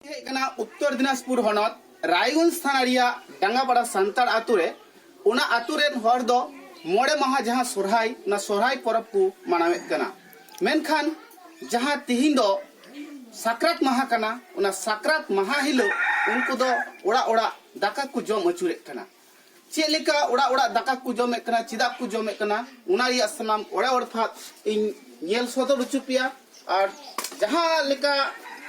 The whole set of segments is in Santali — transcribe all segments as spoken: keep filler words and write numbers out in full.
ᱦᱮᱡ ᱠᱟᱱᱟ ᱩᱛᱛᱚᱨ ᱫᱤᱱᱟᱡᱽᱯᱩᱨ ᱦᱚᱱᱚᱛ ᱨᱟᱭᱜᱚᱸᱡᱽ ᱛᱷᱟᱱᱟ ᱨᱮᱭᱟᱜ ᱰᱟᱸᱜᱟᱯᱟᱲᱟ ᱥᱟᱱᱛᱟᱲ ᱟᱛᱳ ᱨᱮ᱾ ᱚᱱᱟ ᱟᱛᱳ ᱨᱮᱱ ᱦᱚᱲ ᱫᱚ ᱢᱚᱬᱮ ᱢᱟᱦᱟ ᱡᱟᱦᱟᱸ ᱥᱚᱨᱦᱟᱭ, ᱚᱱᱟ ᱥᱚᱨᱦᱟᱭ ᱯᱚᱨᱚᱵᱽ ᱠᱚ ᱢᱟᱱᱟᱣᱮᱫ ᱠᱟᱱᱟ᱾ ᱢᱮᱱᱠᱷᱟᱱ ᱡᱟᱦᱟᱸ ᱛᱤᱦᱤᱧ ᱫᱚ ᱥᱟᱠᱨᱟᱛ ᱢᱟᱦᱟ ᱠᱟᱱᱟ, ᱚᱱᱟ ᱥᱟᱠᱨᱟᱛ ᱢᱟᱦᱟ ᱦᱤᱞᱳᱜ ᱩᱱᱠᱩ ᱫᱚ ᱚᱲᱟᱜ ᱚᱲᱟᱜ ᱫᱟᱠᱟ ᱠᱚ ᱡᱚᱢ ᱟᱹᱪᱩᱨᱮᱫ ᱠᱟᱱᱟ᱾ ᱪᱮᱫ ᱞᱮᱠᱟ ᱚᱲᱟᱜ ᱚᱲᱟᱜ ᱫᱟᱠᱟ ᱠᱚ ᱡᱚᱢᱮᱫ ᱠᱟᱱᱟ, ᱪᱮᱫᱟᱜ ᱠᱚ ᱡᱚᱢᱮᱫ ᱠᱟᱱᱟ, ᱚᱱᱟ ᱨᱮᱭᱟᱜ ᱥᱟᱱᱟᱢ ᱚᱲᱮ ᱚᱨᱯᱷᱟᱛ ᱤᱧ ᱧᱮᱞ ᱥᱚᱫᱚᱨ ᱦᱚᱪᱚ ᱯᱮᱭᱟ᱾ ᱟᱨ ᱡᱟᱦᱟᱸ ᱞᱮᱠᱟ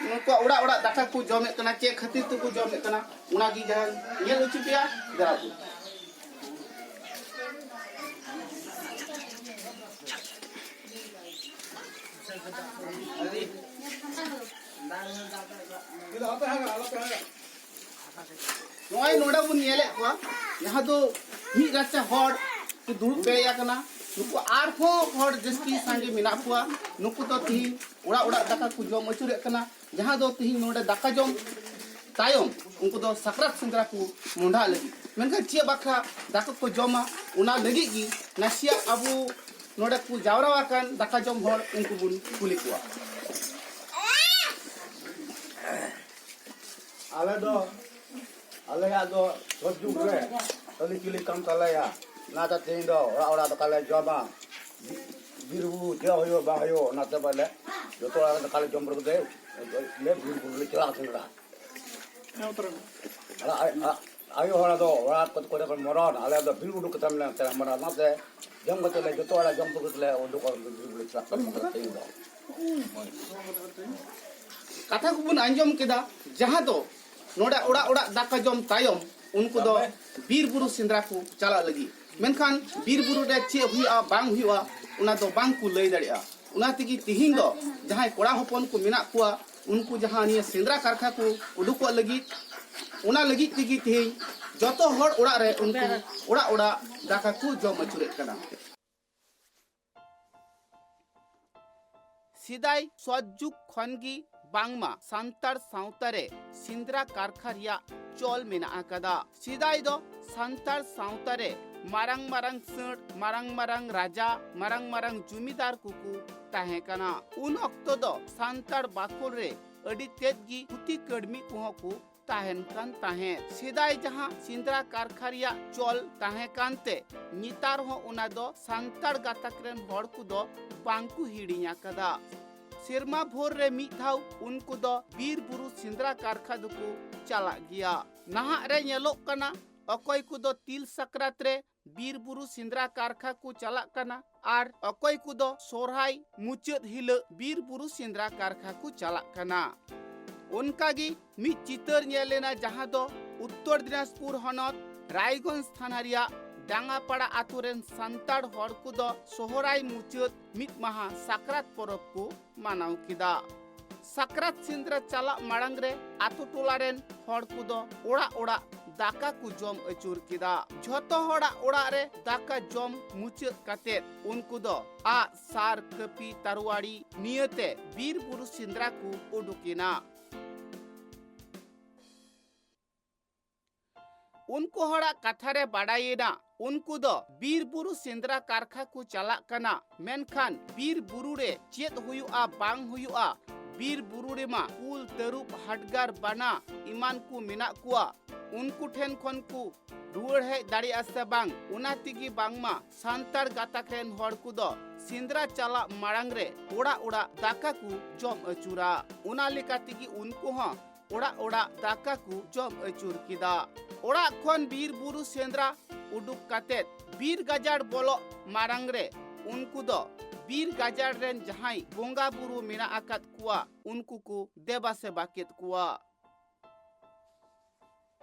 ᱱᱩᱠᱩᱣᱟᱜ ᱚᱲᱟᱜ ᱚᱲᱟᱜ ᱫᱟᱠᱟ ᱠᱚ ᱡᱚᱢᱮᱫ ᱠᱟᱱᱟ, ᱪᱮᱫ ᱠᱷᱟᱹᱛᱤᱨ ᱛᱮᱠᱚ ᱡᱚᱢᱮᱫ ᱠᱟᱱᱟ, ᱚᱱᱟᱜᱮ ᱡᱟᱦᱟᱸ ᱧᱮᱞ ᱦᱚᱪᱚ ᱯᱮᱭᱟ᱾ ᱫᱮᱞᱟ ᱠᱚ᱾ ᱱᱚᱜᱼᱚᱭ ᱱᱚᱰᱮ ᱵᱚᱱ ᱧᱮᱞᱮᱫ ᱠᱚᱣᱟ, ᱡᱟᱦᱟᱸ ᱫᱚ ᱢᱤᱫ ᱨᱟᱪᱟ ᱦᱚᱲ ᱠᱚ ᱫᱩᱲᱩᱵ ᱯᱮᱨᱮᱡ ᱟᱠᱟᱱᱟ᱾ ᱱᱩᱠᱩ ᱟᱨᱦᱚᱸ ᱦᱚᱲ ᱡᱟᱹᱥᱛᱤ ᱥᱟᱸᱜᱮ ᱢᱮᱱᱟᱜ ᱠᱚᱣᱟ᱾ ᱱᱩᱠᱩ ᱫᱚ ᱛᱤᱦᱤᱧ ᱚᱲᱟᱜ ᱚᱲᱟᱜ ᱫᱟᱠᱟ ᱠᱚ ᱡᱚᱢ ᱟᱹᱪᱩᱨᱮᱫ ᱠᱟᱱᱟ, ᱡᱟᱦᱟᱸ ᱫᱚ ᱛᱤᱦᱤᱧ ᱱᱚᱰᱮ ᱫᱟᱠᱟ ᱡᱚᱢ ᱛᱟᱭᱚᱢ ᱩᱱᱠᱩ ᱫᱚ ᱥᱟᱠᱨᱟᱛ ᱥᱮᱸᱫᱽᱨᱟ ᱠᱚ ᱢᱚᱦᱰᱟᱜ ᱞᱟᱹᱜᱤᱫ᱾ ᱢᱮᱱᱠᱷᱟᱱ ᱪᱮᱫ ᱵᱟᱠᱷᱨᱟ ᱫᱟᱠᱟ ᱠᱚ ᱡᱚᱢᱟ, ᱚᱱᱟ ᱞᱟᱹᱜᱤᱫ ᱜᱮ ᱱᱟᱥᱮᱭᱟᱜ ᱟᱵᱚ ᱱᱚᱰᱮ ᱠᱚ ᱡᱟᱣᱨᱟ ᱟᱠᱟᱱ ᱫᱟᱠᱟ ᱡᱚᱢ ᱦᱚᱲ, ᱩᱱᱠᱩ ᱵᱚᱱ ᱠᱩᱞᱤ ᱠᱚᱣᱟ᱾ ᱟᱞᱮ ᱫᱚ, ᱟᱞᱮᱭᱟᱜ ᱫᱚ ᱥᱚᱛ ᱡᱩᱜᱽ ᱨᱮ ᱟᱹᱨᱤᱪᱟᱹᱞᱤ ᱠᱟᱱ ᱛᱟᱞᱮᱭᱟ᱾ ᱚᱱᱟᱛᱮ ᱛᱮᱦᱮᱧ ᱫᱚ ᱚᱲᱟᱜ ᱚᱲᱟᱜ ᱫᱟᱠᱟ ᱞᱮ ᱡᱚᱢᱟ᱾ ᱵᱤᱨ ᱵᱩᱨᱩ ᱪᱮᱫ ᱦᱩᱭᱩᱜ ᱵᱟᱝ ᱦᱩᱭᱩᱜ, ᱚᱱᱟᱛᱮ ᱵᱚᱞᱮ ᱡᱚᱛᱚ ᱚᱲᱟᱜ ᱨᱮ ᱫᱟᱠᱟ ᱞᱮ ᱡᱚᱢ ᱵᱟᱲᱟ ᱠᱟᱛᱮ ᱞᱮ ᱵᱤᱨ ᱵᱩᱨᱩ ᱞᱮ ᱪᱟᱞᱟᱜᱼᱟ ᱥᱮᱸᱫᱽᱨᱟ᱾ ᱟᱨ ᱟ-, ᱟ-, ᱟᱭᱳ ᱦᱚᱲ ᱫᱚ ᱚᱲᱟᱜ ᱠᱚ ᱠᱚᱨᱮ ᱠᱚ ᱢᱚᱨᱚᱱ, ᱟᱞᱮ ᱫᱚ ᱵᱤᱨ ᱩᱰᱩᱠ ᱠᱟᱛᱮ ᱞᱮ ᱪᱟᱞᱟᱜᱼᱟ ᱢᱚᱨᱚᱱ᱾ ᱚᱱᱟᱛᱮ ᱡᱚᱢ ᱠᱟᱛᱮ ᱞᱮ ᱡᱚᱛᱚ ᱚᱲᱟᱜ ᱡᱚᱢ ᱵᱟᱲᱟ ᱠᱟᱛᱮ ᱞᱮ ᱩᱰᱩᱠᱚᱜᱼᱟ, ᱵᱤᱨ ᱵᱩᱨᱩ ᱞᱮ ᱪᱟᱞᱟᱜ ᱠᱟᱱᱟ ᱛᱮᱦᱮᱧ ᱫᱚ᱾ ᱠᱟᱛᱷᱟ ᱠᱚᱵᱚᱱ ᱟᱸᱡᱚᱢ ᱠᱮᱫᱟ, ᱡᱟᱦᱟᱸ ᱫᱚ ᱱᱚᱰᱮ ᱚᱲᱟᱜ ᱚᱲᱟᱜ ᱫᱟᱠᱟ ᱡᱚᱢ ᱛᱟᱭᱚᱢ ᱩᱱᱠᱩ ᱫᱚ ᱵᱤᱨ ᱵᱩᱨᱩ ᱥᱮᱸᱫᱽᱨᱟ ᱠᱚ ᱪᱟᱞᱟᱜ ᱞᱟᱹᱜᱤᱫ᱾ ᱢᱮᱱᱠᱷᱟᱱ ᱵᱤᱨ ᱵᱩᱨᱩ ᱨᱮ ᱪᱮᱫ ᱦᱩᱭᱩᱜᱼᱟ ᱵᱟᱝ ᱦᱩᱭᱩᱜᱼᱟ, ᱚᱱᱟ ᱫᱚ ᱵᱟᱝ ᱠᱚ ᱞᱟᱹᱭ ᱫᱟᱲᱮᱭᱟᱜᱼᱟ᱾ ᱚᱱᱟ ᱛᱮᱜᱮ ᱛᱤᱦᱤᱧ ᱫᱚ ᱡᱟᱦᱟᱸᱭ ᱠᱚᱲᱟ ᱦᱚᱯᱚᱱ ᱠᱚ ᱢᱮᱱᱟᱜ ᱠᱚᱣᱟ, ᱩᱱᱠᱩ ᱡᱟᱦᱟᱸ ᱱᱤᱭᱟᱹ ᱥᱮᱸᱫᱽᱨᱟ ᱠᱟᱨᱠᱷᱟ ᱠᱚ ᱩᱰᱩᱠᱚᱜ ᱞᱟᱹᱜᱤᱫ, ᱚᱱᱟ ᱞᱟᱹᱜᱤᱫ ᱛᱮᱜᱮ ᱛᱤᱦᱤᱧ ᱡᱚᱛᱚ ᱦᱚᱲ ᱚᱲᱟᱜ ᱨᱮ ᱩᱱᱠᱩ ᱚᱲᱟᱜ ᱚᱲᱟᱜ ᱫᱟᱠᱟ ᱠᱚ ᱡᱚᱢ ᱟᱹᱪᱩᱨᱮᱫ ᱠᱟᱱᱟ᱾ ᱥᱮᱫᱟᱭ ᱥᱚᱛ ᱡᱩᱜᱽ ᱠᱷᱚᱱ ᱜᱮ ᱵᱟᱝᱢᱟ ᱥᱟᱱᱛᱟᱲ ᱥᱟᱶᱛᱟ ᱨᱮ ᱥᱮᱸᱫᱽᱨᱟ ᱠᱟᱨᱠᱷᱟ ᱨᱮᱭᱟᱜ ᱪᱚᱞ ᱢᱮᱱᱟᱜ ᱟᱠᱟᱫᱟ᱾ ᱥᱮᱫᱟᱭ ᱫᱚ ᱥᱟᱱᱛᱟᱲ ᱥᱟᱶᱛᱟ ᱨᱮ ᱢᱟᱨᱟᱝ ᱢᱟᱨᱟᱝ ᱥᱟᱹᱲ, ᱢᱟᱨᱟᱝ ᱢᱟᱨᱟᱝ ᱨᱟᱡᱟ, ᱢᱟᱨᱟᱝ ᱢᱟᱨᱟᱝ ᱡᱩᱢᱤᱫᱟᱨ ᱠᱚᱠᱚ ᱛᱟᱦᱮᱸ ᱠᱟᱱᱟ᱾ ᱩᱱ ᱚᱠᱛᱚ ᱫᱚ ᱥᱟᱱᱛᱟᱲ ᱵᱟᱠᱷᱳᱞ ᱨᱮ ᱟᱹᱰᱤ ᱛᱮᱫ ᱜᱮ ᱠᱷᱩᱛᱤ ᱠᱟᱹᱲᱢᱤ ᱠᱚᱦᱚᱸ ᱠᱚ ᱛᱟᱦᱮᱱ ᱠᱟᱱ ᱛᱟᱦᱮᱸᱫ᱾ ᱥᱮᱫᱟᱭ ᱡᱟᱦᱟᱸ ᱥᱮᱸᱫᱽᱨᱟ ᱠᱟᱨᱠᱷᱟ ᱨᱮᱭᱟᱜ ᱪᱚᱞ ᱛᱟᱦᱮᱸ ᱠᱟᱱᱛᱮ, ᱱᱮᱛᱟᱨ ᱦᱚᱸ ᱚᱱᱟ ᱫᱚ ᱥᱟᱱᱛᱟᱲ ᱜᱟᱛᱟᱠ ᱨᱮᱱ ᱦᱚᱲ ᱠᱚᱫᱚ ᱵᱟᱝ ᱠᱚ ᱦᱤᱲᱤᱧ ᱟᱠᱟᱫᱟ᱾ ᱥᱮᱨᱢᱟ ᱵᱷᱳᱨ ᱨᱮ ᱢᱤᱫ ᱫᱷᱟᱣ ᱩᱱᱠᱩ ᱫᱚ ᱵᱤᱨ ᱵᱩᱨᱩ ᱥᱮᱸᱫᱽᱨᱟ ᱠᱟᱨᱠᱷᱟ ᱫᱚᱠᱚ ᱪᱟᱞᱟᱜ ᱜᱮᱭᱟ᱾ ᱱᱟᱦᱟᱜ ᱨᱮ ᱧᱮᱞᱚᱜ ᱠᱟᱱᱟ, ᱚᱠᱚᱭ ᱠᱚᱫᱚ ᱛᱤᱞ ᱥᱟᱠᱨᱟᱛ ᱨᱮ ᱵᱤᱨ ᱵᱩᱨᱩ ᱥᱮᱸᱫᱽᱨᱟ ᱠᱟᱨᱠᱷᱟ ᱠᱚ ᱪᱟᱞᱟᱜ ᱠᱟᱱᱟ ᱟᱨ ᱚᱠᱚᱭ ᱠᱚᱫᱚ ᱥᱚᱨᱦᱟᱭ ᱢᱩᱪᱟᱹᱫ ᱦᱤᱞᱟᱹᱜ ᱵᱤᱨ ᱵᱩᱨᱩ ᱥᱮᱸᱫᱽᱨᱟ ᱠᱟᱨᱠᱷᱟ ᱠᱚ ᱪᱟᱞᱟᱜ ᱠᱟᱱᱟ᱾ ᱚᱱᱠᱟᱜᱮ ᱢᱤᱫ ᱪᱤᱛᱟᱹᱨ ᱧᱮᱞ ᱞᱮᱱᱟ, ᱡᱟᱦᱟᱸ ᱫᱚ ᱩᱛᱛᱚᱨ ᱫᱤᱱᱟᱡᱽᱯᱩᱨ ᱦᱚᱱᱚᱛ ᱨᱟᱭᱜᱚᱸᱡᱽ ᱛᱷᱟᱱᱟ ᱨᱮᱭᱟᱜ ᱰᱟᱝᱜᱟᱯᱟᱲᱟ ᱟᱛᱳ ᱨᱮᱱ ᱥᱟᱱᱛᱟᱲ ᱦᱚᱲ ᱠᱚᱫᱚ ᱥᱚᱦᱨᱟᱭ ᱢᱩᱪᱟᱹᱫ ᱢᱤᱫ ᱢᱟᱦᱟ ᱥᱟᱠᱨᱟᱛ ᱯᱚᱨᱚᱵᱽ ᱠᱚ ᱢᱟᱱᱟᱣ ᱠᱮᱫᱟ᱾ ᱥᱟᱠᱨᱟᱛ ᱥᱮᱸᱫᱽᱨᱟ ᱪᱟᱞᱟᱜ ᱢᱟᱲᱟᱝ ᱨᱮ ᱟᱛᱳ ᱴᱚᱞᱟ ᱨᱮᱱ ᱦᱚᱲ ᱠᱚᱫᱚ ᱚᱲᱟᱜ ᱚᱲᱟᱜ ᱫᱟᱠᱟ ᱠᱚ ᱡᱚᱢ ᱟᱹᱪᱩᱨ ᱠᱮᱫᱟ᱾ ᱡᱷᱚᱛᱚ ᱦᱚᱲᱟᱜ ᱚᱲᱟᱜ ᱨᱮ ᱫᱟᱠᱟ ᱡᱚᱢ ᱢᱩᱪᱟᱹᱫ ᱠᱟᱛᱮ ᱩᱱᱠᱩ ᱫᱚ ᱟᱜ, ᱥᱟᱨ, ᱠᱟᱹᱯᱤ, ᱛᱟᱨᱣᱟᱲᱤ ᱱᱤᱭᱟᱹᱛᱮ ᱵᱤᱨ ᱵᱩᱨᱩ ᱥᱮᱸᱫᱽᱨᱟ ᱠᱚ ᱩᱰᱩᱠᱮᱱᱟ᱾ ᱩᱱᱠᱩ ᱦᱚᱲᱟᱜ ᱠᱟᱛᱷᱟ ᱨᱮ ᱵᱟᱰᱟᱭᱮᱱᱟ, ᱩᱱᱠᱩ ᱫᱚ ᱵᱤᱨ ᱵᱩᱨᱩ ᱥᱮᱸᱫᱽᱨᱟ ᱠᱟᱨᱠᱷᱟ ᱠᱚ ᱪᱟᱞᱟᱜ ᱠᱟᱱᱟ, ᱢᱮᱱᱠᱷᱟᱱ ᱵᱤᱨ ᱵᱩᱨᱩ ᱨᱮ ᱪᱮᱫ ᱦᱩᱭᱩᱜᱼᱟ ᱵᱟᱝ ᱦᱩᱭᱩᱜᱼᱟ, ᱵᱤᱨ ᱵᱩᱨᱩ ᱨᱮᱢᱟ ᱠᱩᱞ, ᱛᱟᱹᱨᱩᱵ, ᱦᱟᱰᱜᱟᱨ, ᱵᱟᱱᱟ ᱮᱢᱟᱱ ᱠᱚ ᱢᱮᱱᱟᱜ ᱠᱚᱣᱟ᱾ ᱩᱱᱠᱩ ᱴᱷᱮᱱ ᱠᱷᱚᱱ ᱠᱚ ᱨᱩᱣᱟᱹᱲ ᱦᱮᱡ ᱫᱟᱲᱮᱭᱟᱜᱼᱟ ᱥᱮ ᱵᱟᱝ, ᱚᱱᱟ ᱛᱮᱜᱮ ᱵᱟᱝᱢᱟ ᱥᱟᱱᱛᱟᱲ ᱜᱟᱛᱟᱠ ᱨᱮᱱ ᱦᱚᱲ ᱠᱚᱫᱚ ᱥᱮᱸᱫᱽᱨᱟ ᱪᱟᱞᱟᱜ ᱢᱟᱲᱟᱝ ᱨᱮ ᱚᱲᱟᱜ ᱚᱲᱟᱜ ᱫᱟᱠᱟ ᱠᱚ ᱡᱚᱢ ᱟᱹᱪᱩᱨᱟ᱾ ᱚᱱᱟ ᱞᱮᱠᱟ ᱛᱮᱜᱮ ᱩᱱᱠᱩ ᱦᱚᱸ ᱚᱲᱟᱜ ᱚᱲᱟᱜ ᱫᱟᱠᱟ ᱠᱚ ᱡᱚᱢ ᱟᱹᱪᱩᱨ ᱠᱮᱫᱟ᱾ ᱚᱲᱟᱜ ᱠᱷᱚᱱ ᱵᱤᱨ ᱵᱩᱨᱩ ᱥᱮᱸᱫᱽᱨᱟ ᱩᱰᱩᱠ ᱠᱟᱛᱮ ᱵᱤᱨ ᱜᱟᱡᱟᱲ ᱵᱚᱞᱚᱜ ᱢᱟᱲᱟᱝ ᱨᱮ ᱩᱱᱠᱩ ᱫᱚ ᱵᱤᱨ ᱜᱟᱡᱟᱲ ᱨᱮᱱ ᱡᱟᱦᱟᱸᱭ ᱵᱚᱸᱜᱟ ᱵᱩᱨᱩ ᱢᱮᱱᱟᱜ ᱟᱠᱟᱫ ᱠᱚᱣᱟ, ᱩᱱᱠᱩ ᱠᱚ ᱫᱮᱵᱟ ᱥᱮᱵᱟ ᱠᱮᱫ ᱠᱚᱣᱟ᱾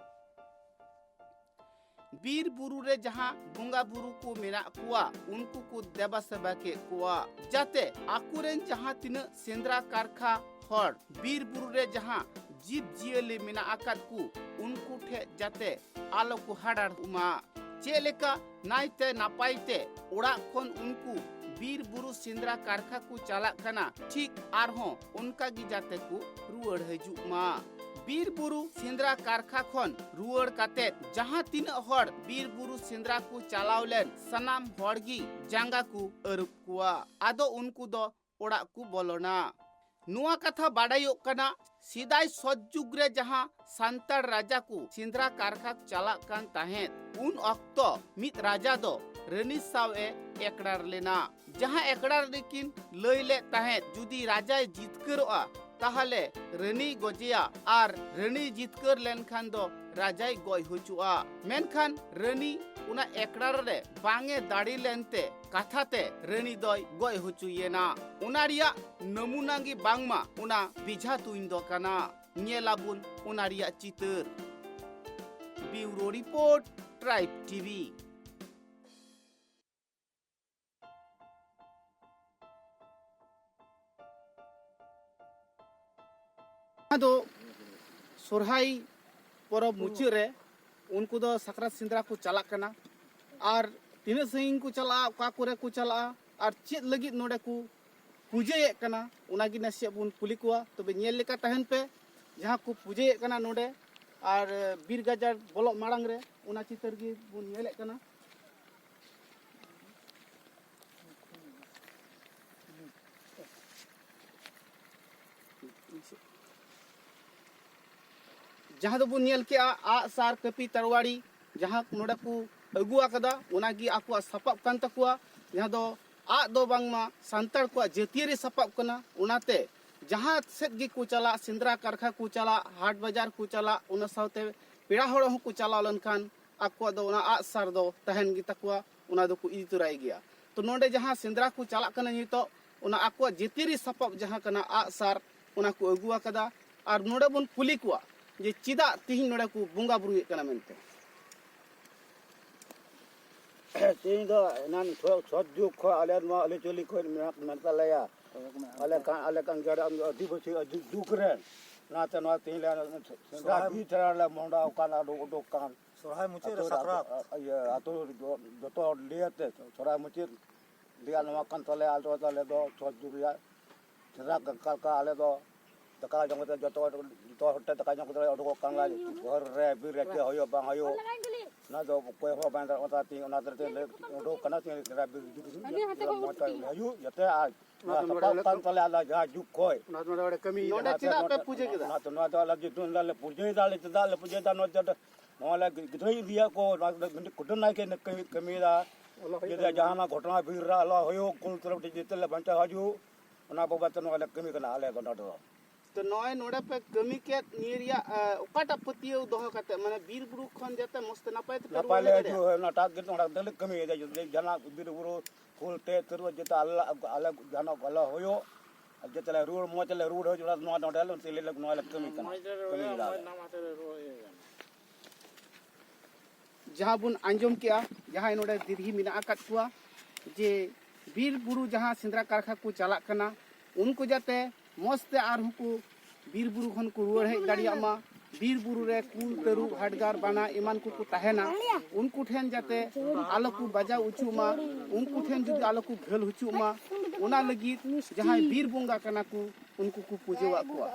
ᱵᱤᱨ ᱵᱩᱨᱩ ᱨᱮ ᱡᱟᱦᱟᱸ ᱵᱚᱸᱜᱟ ᱵᱩᱨᱩ ᱠᱚ ᱢᱮᱱᱟᱜ ᱠᱚᱣᱟ, ᱩᱱᱠᱩ ᱠᱚ ᱫᱮᱵᱟ ᱥᱮᱵᱟ ᱠᱮᱫ ᱠᱚᱣᱟ, ᱡᱟᱛᱮ ᱟᱠᱚᱨᱮᱱ ᱡᱟᱦᱟᱸ ᱛᱤᱱᱟᱹᱜ ᱥᱮᱸᱫᱽᱨᱟ ᱠᱟᱨᱠᱷᱟ ᱦᱚᱲ ᱵᱤᱨ ᱵᱩᱨᱩ ᱨᱮ ᱡᱟᱦᱟᱸ ᱡᱤᱵᱽ ᱡᱤᱭᱟᱹᱞᱤ ᱢᱮᱱᱟᱜ ᱟᱠᱟᱫ ᱠᱚ, ᱩᱱᱠᱩ ᱴᱷᱮᱱ ᱡᱟᱛᱮ ᱟᱞᱚ ᱠᱚ ᱦᱟᱰᱟᱲᱚᱜ ᱢᱟ᱾ ᱪᱮᱫ ᱞᱮᱠᱟ ᱱᱟᱭᱛᱮ ᱱᱟᱯᱟᱭ ᱛᱮ ᱚᱲᱟᱜ ᱠᱷᱚᱱ ᱩᱱᱠᱩ ᱵᱤᱨ ᱵᱩᱨᱩ ᱥᱮᱸᱫᱽᱨᱟ ᱠᱟᱨᱠᱷᱟ ᱠᱚ ᱪᱟᱞᱟᱜ ᱠᱟᱱᱟ, ᱴᱷᱤᱠ ᱟᱨᱦᱚᱸ ᱚᱱᱠᱟ ᱜᱮ ᱡᱟᱛᱮ ᱠᱚ ᱨᱩᱣᱟᱹᱲ ᱦᱤᱡᱩᱜ ᱢᱟ᱾ ᱵᱤᱨ ᱵᱩᱨᱩ ᱥᱮᱸᱫᱽᱨᱟ ᱠᱟᱨᱠᱷᱟ ᱠᱷᱚᱱ ᱨᱩᱣᱟᱹᱲ ᱠᱟᱛᱮ ᱡᱟᱦᱟᱸ ᱛᱤᱱᱟᱹᱜ ᱦᱚᱲ ᱵᱤᱨ ᱵᱩᱨᱩ ᱥᱮᱸᱫᱽᱨᱟ ᱠᱚ ᱪᱟᱞᱟᱣ ᱞᱮᱱ, ᱥᱟᱱᱟᱢ ᱦᱚᱲ ᱜᱮ ᱡᱟᱸᱜᱟ ᱠᱚ ᱟᱹᱨᱩᱵ ᱠᱚᱣᱟ᱾ ᱟᱫᱚ ᱩᱱᱠᱩ ᱫᱚ ᱚᱲᱟᱜ ᱠᱚ ᱵᱚᱞᱚᱱᱟ᱾ ᱱᱚᱣᱟ ᱠᱟᱛᱷᱟ ᱵᱟᱰᱟᱭᱚᱜ ᱠᱟᱱᱟ, ᱥᱮᱫᱟᱭ ᱥᱚᱛ ᱡᱩᱜᱽ ᱨᱮ ᱡᱟᱦᱟᱸ ᱥᱟᱱᱛᱟᱲ ᱨᱟᱡᱟ ᱠᱚ ᱥᱮᱸᱫᱽᱨᱟ ᱠᱟᱨᱠᱷᱟ ᱪᱟᱞᱟᱜ ᱠᱟᱱ ᱛᱟᱦᱮᱸᱫ, ᱩᱱ ᱚᱠᱛᱚ ᱢᱤᱫ ᱨᱟᱡᱟ ᱫᱚ ᱨᱟᱹᱱᱤ ᱥᱟᱶ ᱮ ᱮᱠᱲᱟᱨ ᱞᱮᱱᱟ᱾ ᱡᱟᱦᱟᱸ ᱮᱠᱲᱟᱨ ᱨᱮᱠᱤᱱ ᱞᱟᱹᱭ ᱞᱮᱫ ᱛᱟᱦᱮᱸᱫ, ᱡᱩᱫᱤ ᱨᱟᱡᱟᱭ ᱡᱤᱛᱠᱟᱹᱨᱚᱜᱼᱟ, ᱛᱟᱦᱚᱞᱮ ᱨᱟᱹᱱᱤᱭ ᱜᱚᱡᱮᱭᱟ, ᱟᱨ ᱨᱟᱹᱱᱤ ᱡᱤᱛᱠᱟᱹᱨ ᱞᱮᱱᱠᱷᱟᱱ ᱫᱚ ᱨᱟᱡᱟᱭ ᱜᱚᱡ ᱦᱚᱪᱚᱜᱼᱟ᱾ ᱢᱮᱱᱠᱷᱟᱱ ᱨᱟᱹᱱᱤ ᱚᱱᱟ ᱮᱠᱲᱟᱨ ᱨᱮ ᱵᱟᱝ ᱮ ᱫᱟᱲᱮ ᱞᱮᱱᱛᱮ ᱠᱟᱛᱷᱟ ᱛᱮ ᱨᱟᱹᱱᱤ ᱫᱚᱭ ᱜᱚᱡ ᱦᱚᱪᱚᱭᱮᱱᱟ᱾ ᱚᱱᱟ ᱨᱮᱭᱟᱜ ᱱᱟᱢᱩᱱᱟ ᱜᱮ ᱵᱟᱝᱢᱟ ᱚᱱᱟ ᱵᱮᱡᱷᱟ ᱛᱩᱧ ᱫᱚ ᱠᱟᱱᱟ᱾ ᱧᱮᱞ ᱟᱵᱚᱱ ᱚᱱᱟ ᱨᱮᱭᱟᱜ ᱪᱤᱛᱟᱹᱨ᱾ ᱵᱤᱭᱩᱨᱳ ᱨᱤᱯᱳᱨᱴ, ᱴᱨᱟᱭᱤᱵᱽ ᱴᱤᱵᱷᱤ᱾ ᱟᱫᱚ ᱥᱚᱨᱦᱟᱭ ᱯᱚᱨᱚᱵᱽ ᱢᱩᱪᱟᱹᱫ ᱨᱮ ᱩᱱᱠᱩ ᱫᱚ ᱥᱟᱠᱨᱟᱛ ᱥᱮᱸᱫᱽᱨᱟ ᱠᱚ ᱪᱟᱞᱟᱜ ᱠᱟᱱᱟ᱾ ᱟᱨ ᱛᱤᱱᱟᱹᱜ ᱥᱟᱺᱜᱤᱧ ᱠᱚ ᱪᱟᱞᱟᱜᱼᱟ, ᱚᱠᱟ ᱠᱚᱨᱮ ᱠᱚ ᱪᱟᱞᱟᱜᱼᱟ, ᱟᱨ ᱪᱮᱫ ᱞᱟᱹᱜᱤᱫ ᱱᱚᱰᱮ ᱠᱚ ᱯᱩᱡᱟᱹᱭᱮᱫ ᱠᱟᱱᱟ, ᱚᱱᱟᱜᱮ ᱱᱟᱥᱮᱭᱟᱜ ᱵᱚᱱ ᱠᱩᱞᱤ ᱠᱚᱣᱟ᱾ ᱛᱚᱵᱮ ᱧᱮᱞ ᱞᱮᱠᱟ ᱛᱟᱦᱮᱱ ᱯᱮ, ᱡᱟᱦᱟᱸ ᱠᱚ ᱯᱩᱡᱟᱹᱭᱮᱫ ᱠᱟᱱᱟ ᱱᱚᱰᱮ, ᱟᱨ ᱵᱤᱨ ᱜᱟᱡᱟᱲ ᱵᱚᱞᱚᱜ ᱢᱟᱲᱟᱝ ᱨᱮ ᱚᱱᱟ ᱪᱤᱛᱟᱹᱨ ᱜᱮ ᱵᱚᱱ ᱧᱮᱞᱮᱫ ᱠᱟᱱᱟ᱾ ᱡᱟᱦᱟᱸ ᱫᱚᱵᱚᱱ ᱧᱮᱞ ᱠᱮᱜᱼᱟ, ᱟᱜ, ᱥᱟᱨ, ᱠᱟᱹᱯᱤ, ᱛᱟᱨᱣᱟᱲᱤ, ᱡᱟᱦᱟᱸ ᱱᱚᱰᱮ ᱠᱚ ᱟᱹᱜᱩ ᱟᱠᱟᱫᱟ, ᱚᱱᱟᱜᱮ ᱟᱠᱚᱣᱟᱜ ᱥᱟᱯᱟᱵ ᱠᱟᱱ ᱛᱟᱠᱚᱣᱟ, ᱡᱟᱦᱟᱸ ᱫᱚ ᱟᱜ ᱫᱚ ᱵᱟᱝᱢᱟ ᱥᱟᱱᱛᱟᱲ ᱠᱚᱣᱟᱜ ᱡᱟᱹᱛᱤᱭᱟᱹᱨᱤ ᱥᱟᱯᱟᱵ ᱠᱟᱱᱟ᱾ ᱚᱱᱟᱛᱮ ᱡᱟᱦᱟᱸ ᱥᱮᱫ ᱜᱮᱠᱚ ᱪᱟᱞᱟᱜ, ᱥᱮᱸᱫᱽᱨᱟ ᱠᱟᱨᱠᱷᱟ ᱠᱚ ᱪᱟᱞᱟᱜ, ᱦᱟᱴ ᱵᱟᱡᱟᱨ ᱠᱚ ᱪᱟᱞᱟᱜ, ᱚᱱᱟ ᱥᱟᱶᱛᱮ ᱯᱮᱲᱟ ᱦᱚᱲ ᱦᱚᱸᱠᱚ ᱪᱟᱞᱟᱣ ᱞᱮᱱᱠᱷᱟᱱ ᱟᱠᱚᱣᱟᱜ ᱫᱚ ᱚᱱᱟ ᱟᱜ ᱥᱟᱨ ᱫᱚ ᱛᱟᱦᱮᱱ ᱜᱮᱛᱟ ᱠᱚᱣᱟ, ᱚᱱᱟ ᱫᱚᱠᱚ ᱤᱫᱤ ᱛᱚᱨᱟᱭ ᱜᱮᱭᱟ᱾ ᱛᱚ, ᱱᱚᱰᱮ ᱡᱟᱦᱟᱸ ᱥᱮᱸᱫᱽᱨᱟ ᱠᱚ ᱪᱟᱞᱟᱜ ᱠᱟᱱᱟ ᱱᱤᱛᱚᱜ, ᱚᱱᱟ ᱟᱠᱚᱣᱟᱜ ᱡᱟᱹᱛᱤᱭᱟᱹᱨᱤ ᱥᱟᱯᱟᱵ ᱡᱟᱦᱟᱸ ᱠᱟᱱᱟ ᱟᱜ ᱥᱟᱨ, ᱚᱱᱟ ᱠᱚ ᱟᱹᱜᱩ ᱟᱠᱟᱫᱟ᱾ ᱟᱨ ᱱᱚᱰᱮ ᱵᱚᱱ ᱠᱩᱞᱤ ᱠᱚᱣᱟ ᱡᱮ ᱪᱮᱫᱟᱜ ᱛᱤᱦᱤᱧ ᱱᱚᱰᱮ ᱠᱚ ᱵᱚᱸᱜᱟ ᱵᱩᱨᱩᱭᱮᱫ ᱠᱟᱱᱟ ᱢᱮᱱᱛᱮ᱾ ᱛᱮᱦᱮᱧ ᱫᱚ ᱮᱱᱟᱱ ᱥᱚ- ᱥᱚᱛ ᱡᱩᱜᱽ ᱠᱷᱚᱱ ᱟᱞᱮ ᱱᱚᱣᱟ ᱟᱹᱨᱤᱪᱟᱹᱞᱤ ᱠᱷᱚᱱ ᱢᱮᱱᱟᱜ ᱢᱮᱱᱟᱜ ᱛᱟᱞᱮᱭᱟ᱾ ᱟᱞᱮ ᱠᱟᱱ ᱟᱞᱮ ᱠᱟᱱ ᱜᱮᱭᱟ ᱟᱹᱫᱤᱵᱟᱹᱥᱤ ᱟᱹᱫᱤ- ᱡᱩᱜᱽ ᱨᱮᱱ᱾ ᱚᱱᱟᱛᱮ ᱱᱚᱣᱟ ᱛᱮᱦᱮᱧ ᱞᱮ ᱥᱮᱸᱫᱽᱨᱟ ᱥᱚᱨᱦᱟᱭ ᱵᱤᱨ ᱪᱷᱟᱲᱟ ᱞᱮ ᱢᱚᱦᱰᱟ ᱟᱠᱟᱱ ᱟᱨ ᱩᱰᱩᱠ ᱟᱠᱟᱱ᱾ ᱥᱚᱨᱦᱟᱭ ᱢᱩᱪᱟᱹᱫ ᱨᱮ ᱟᱹᱛᱩ ᱥᱟᱠᱨᱟᱛ᱾ ᱤᱭᱟᱹ ᱟᱹᱛᱩ ᱡᱚᱛᱚ ᱦᱚᱲ ᱞᱟᱹᱭ ᱟᱛᱮ ᱥᱚᱨᱦᱟᱭ ᱢᱩᱪᱟᱹᱫ ᱨᱮᱭᱟᱜ ᱱᱚᱣᱟ ᱠᱟᱱ ᱛᱟᱞᱮᱭᱟ᱾ ᱟᱞᱮ ᱫᱚ ᱟᱞᱮ ᱫᱚ ᱥᱚᱛ ᱡᱩᱜᱽ ᱨᱮᱭᱟᱜ ᱥᱮᱸᱫᱽᱨᱟ ᱠᱟᱨᱠᱟ ᱟᱞᱮ ᱫᱚ ᱫᱟᱠᱟ ᱡᱚᱢ ᱠᱟᱛᱮ ᱡᱚᱛᱚ ᱦᱚᱲ ᱡᱚᱛᱚ ᱦᱚᱲ ᱛᱮ ᱫᱟᱠᱟ ᱡᱚᱢ ᱠᱟᱛᱮ ᱞᱮ ᱩᱰᱩᱠᱚᱜ ᱠᱟᱱ ᱞᱮ ᱜᱷᱚᱨ ᱨᱮ ᱵᱤᱨ ᱨᱮ ᱪᱮᱫ ᱦᱩᱭᱩᱜ ᱵᱟᱝ ᱦᱩᱭᱩᱜ᱾ ᱚᱱᱟ ᱫᱚ ᱚᱠᱚᱭ ᱦᱚᱸ ᱵᱟᱝ ᱫᱟᱲᱮᱭᱟᱜᱼᱟ᱾ ᱚᱱᱟ ᱛᱮ ᱞᱮ ᱩᱰᱩᱠ ᱠᱟᱱᱟ, ᱛᱤᱱ ᱨᱮ ᱵᱤᱨ ᱡᱩᱫᱤ ᱦᱩᱭᱩᱜ, ᱢᱚᱡᱽ ᱛᱮ ᱦᱩᱭᱩᱜ, ᱡᱟᱛᱮ ᱟᱨ ᱚᱱᱟ ᱫᱚ ᱱᱚᱰᱮ ᱥᱟᱯᱟᱵ ᱞᱮ ᱠᱟᱱ ᱛᱟᱞᱮᱭᱟ ᱟᱞᱮ ᱡᱟᱦᱟᱸ ᱡᱩᱜᱽ ᱠᱷᱚᱡ᱾ ᱚᱱᱟ ᱫᱚ ᱱᱚᱰᱮ ᱠᱟᱹᱢᱤ ᱱᱚᱰᱮ ᱚᱱᱟᱛᱮ ᱪᱮᱫᱟᱜ ᱯᱮ ᱱᱚᱰᱮ ᱯᱩᱡᱟᱹ ᱠᱮᱫᱟ? ᱚᱱᱟᱛᱮ ᱱᱚᱣᱟ ᱫᱚ ᱟᱞᱮ ᱡᱩᱫᱤ ᱞᱮ ᱯᱩᱡᱟᱹᱭᱮᱫᱟ, ᱟᱞᱮ ᱪᱮᱫᱟᱜ ᱞᱮ ᱯᱩᱡᱟᱹᱭᱮᱫᱟ? ᱱᱚᱣᱟ ᱫᱚ, ᱱᱚᱣᱟ ᱞᱮ ᱜᱤᱫᱽᱨᱟᱹ ᱤᱫᱤᱭᱟ ᱠᱚ, ᱱᱚᱣᱟ ᱫᱚ ᱢᱤᱫᱴᱤᱡ ᱠᱩᱰᱟᱹᱢ ᱱᱟᱭᱠᱮ ᱠᱟᱹᱢᱤ, ᱠᱟᱹᱢᱤᱭᱮᱫᱟ᱾ ᱡᱩᱫᱤ ᱡᱟᱦᱟᱱᱟᱜ ᱜᱷᱚᱴᱚᱱᱟ ᱵᱤᱨ ᱨᱮ ᱟᱞᱚ ᱦᱩᱭᱩᱜ, ᱠᱩᱞ ᱛᱚᱨᱚᱯ ᱡᱮᱛᱮ ᱞᱮ ᱵᱟᱧᱪᱟᱣ ᱦᱤᱡᱩᱜ, ᱚᱱᱟ ᱵᱟᱵᱚᱫ ᱛᱮ ᱱᱚᱣᱟ ᱞᱮ ᱠᱟᱹᱢᱤ ᱠᱟᱱᱟ ᱟᱞᱮ ᱫᱚ ᱱᱚᱰᱮ ᱫᱚ᱾ ᱛᱚ ᱱᱚᱜᱼᱚᱭ ᱱᱚᱰᱮ ᱯᱮ ᱠᱟᱹᱢᱤ ᱠᱮᱫ ᱱᱤᱭᱟᱹ ᱨᱮᱭᱟᱜ, ᱮ, ᱚᱠᱟᱴᱟᱜ ᱯᱟᱹᱛᱭᱟᱹᱣ ᱫᱚᱦᱚ ᱠᱟᱛᱮ, ᱢᱟᱱᱮ ᱵᱤᱨ ᱵᱩᱨᱩ ᱠᱷᱚᱱ ᱡᱟᱛᱮ ᱢᱚᱡᱽ ᱛᱮ ᱱᱟᱯᱟᱭ ᱛᱮᱯᱮ ᱱᱟᱯᱟᱭ ᱨᱩᱣᱟᱹᱲ ᱞᱮ ᱦᱮᱡ ᱫᱟᱲᱮᱭᱟᱜ? ᱦᱤᱡᱩᱜ, ᱚᱱᱟᱴᱟᱜ ᱜᱮ ᱱᱚᱰᱮ ᱫᱚᱞᱮ ᱠᱟᱹᱢᱤᱭᱮᱫᱟ, ᱡᱩᱫᱤ ᱡᱟᱦᱟᱱᱟᱜ ᱵᱤᱨ ᱵᱩᱨᱩ ᱠᱩᱞ ᱛᱮ ᱛᱟᱹᱨᱩᱵ ᱡᱟᱛᱮ ᱟᱞᱮ, ᱟᱞᱮ ᱡᱟᱦᱟᱱᱟᱜ ᱟᱞᱚ ᱦᱩᱭᱩᱜ, ᱟᱨ ᱡᱟᱛᱮ ᱞᱮ ᱨᱩᱣᱟᱹᱲ, ᱢᱚᱡᱽ ᱞᱮ ᱨᱩᱣᱟᱹᱲ ᱦᱤᱡᱩᱜ, ᱱᱚᱣᱟ ᱱᱚᱰᱮ ᱞᱮ, ᱱᱚᱣᱟ ᱞᱮ ᱠᱟᱹᱢᱤ ᱠᱟᱱᱟ, ᱠᱟᱹᱢᱤᱭᱮᱫᱟ ᱞᱮ᱾ ᱡᱟᱦᱟᱸ ᱵᱚᱱ ᱟᱸᱡᱚᱢ ᱠᱮᱜᱼᱟ, ᱡᱟᱦᱟᱸᱭ ᱱᱚᱰᱮ ᱫᱤᱨᱦᱤ ᱢᱮᱱᱟᱜ ᱟᱠᱟᱫ ᱠᱚᱣᱟ, ᱡᱮ ᱵᱤᱨ ᱵᱩᱨᱩ ᱡᱟᱦᱟᱸ ᱥᱮᱸᱫᱽᱨᱟ ᱠᱟᱨᱠᱷᱟ ᱠᱚ ᱪᱟᱞᱟᱜ ᱠᱟᱱᱟ, ᱩᱱᱠᱩ ᱡᱟᱛᱮ ᱢᱚᱡᱽ ᱛᱮ ᱟᱨᱦᱚᱸ ᱠᱚ ᱵᱤᱨ ᱵᱩᱨᱩ ᱠᱷᱚᱱ ᱠᱚ ᱨᱩᱣᱟᱹᱲ ᱦᱮᱡ ᱫᱟᱲᱮᱭᱟᱜ ᱢᱟ᱾ ᱵᱤᱨ ᱵᱩᱨᱩ ᱨᱮ ᱠᱩᱞ, ᱛᱟᱹᱨᱩᱵ, ᱦᱟᱰᱜᱟᱨ, ᱵᱟᱱᱟ ᱮᱢᱟᱱ ᱠᱚᱠᱚ ᱛᱟᱦᱮᱱᱟ, ᱩᱱᱠᱩ ᱴᱷᱮᱱ ᱡᱟᱛᱮ ᱟᱞᱚ ᱠᱚ ᱵᱟᱡᱟᱣ ᱦᱚᱪᱚᱜ ᱢᱟ, ᱩᱱᱠᱩ ᱴᱷᱮᱱ ᱡᱩᱫᱤ ᱟᱞᱚ ᱠᱚ ᱜᱷᱟᱹᱞ ᱦᱚᱪᱚᱜ ᱢᱟ, ᱚᱱᱟ ᱞᱟᱹᱜᱤᱫ ᱡᱟᱦᱟᱸᱭ ᱵᱤᱨ ᱵᱚᱸᱜᱟ ᱠᱟᱱᱟ ᱠᱚ, ᱩᱱᱠᱩ ᱠᱚ ᱯᱩᱡᱟᱹᱣᱟᱜ ᱠᱚᱣᱟ᱾